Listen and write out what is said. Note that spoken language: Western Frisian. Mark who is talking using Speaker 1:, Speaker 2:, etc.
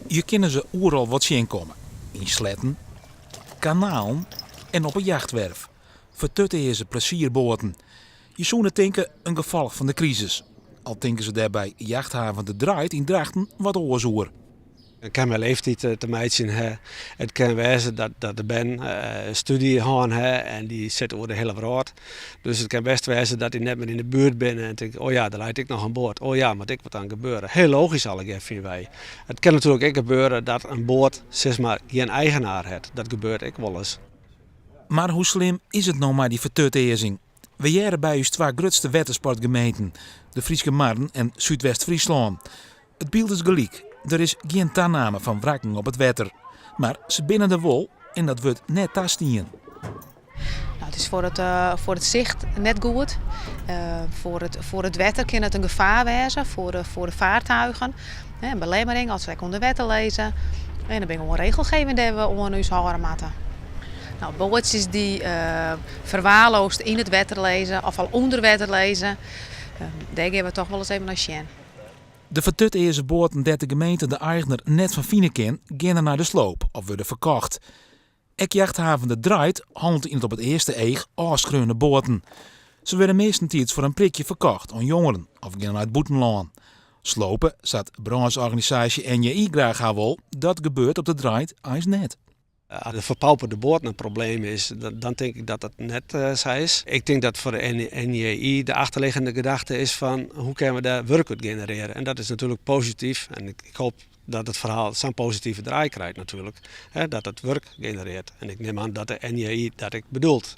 Speaker 1: Je kinne se oeral wol tsjinkomme, yn sletten, kanalen en op 'e jachtwerf. Fertutearze plezierboaten. Je soene tinke in gefolch fan de krisis. Al tinke se dêr by jachthaven De Drait yn Drachten wat oars oer.
Speaker 2: It kin mei leeftiid te meitsjen ha. It kin wêze dat de bern stúdzje hân ha en dy sitte oer de hiele wrâld. Dus it kin bêst wêze dat dy net mear yn de buert binne en tinke, oh ja, der leit ek noch in boat. Oh ja, moat ek wat aan gebeure. Hiel logysk allegear, fine wy. It kin natuerlik ek gebeure dat in boat sis mar gjin eigenaar hat. Dat gebeurt ek wolris.
Speaker 1: Mar hoe slim is it no mei dy fertutearzing? We hearre by ús twa grutste wettersportgemeenten, de Fryske Marren en Súdwest-Fryslân. It byld is gelyk, der is gjin taname fan wrakken op it wetter. Mar se binne der wol en dat wurdt net tastien.
Speaker 3: No, it is foar it sicht net goed. Foar it wetter kin it in gefaar wêze, foar de fartuigen. In belemmering as se ek ûnder wetter lizze. En der binne gewoan regelgeving dêr't we oan ús hâlde moatte. No, boatsjes dy't ferwaarloosd yn it wetter lizze of al ûnder wetter lizze, dêr gean we toch wolris even nei sjen.
Speaker 1: De fertutearze boaten dêr't de gemeente de eigner net fan fine kin, geane nei de sloop of wurde ferkocht. Ek jachthaven De Drait hannelt yn it op it earste each ôfskreaune boaten. Se wurde meastentiids foar in prikje ferkocht oan jongeren of geane nei it bûtenlân. Slope, sa't brânsjorganisaasje NJI graach ha wol, dat gebeurt op De Drait eins net.
Speaker 2: As de ferpauperde boaten in probleem is, dan tink ik dat dat net sa is. Ik tink dat foar de NJI de achterliggende gedachte is fan hoe kinne we dêr wurk út generearje. En dat is natuerlik posityf en ik hoop dat it ferhaal sa'n positive draai krijt natuerlik, dat it wurk generearret. En ik nim oan dat de NJI dat ek bedoelt.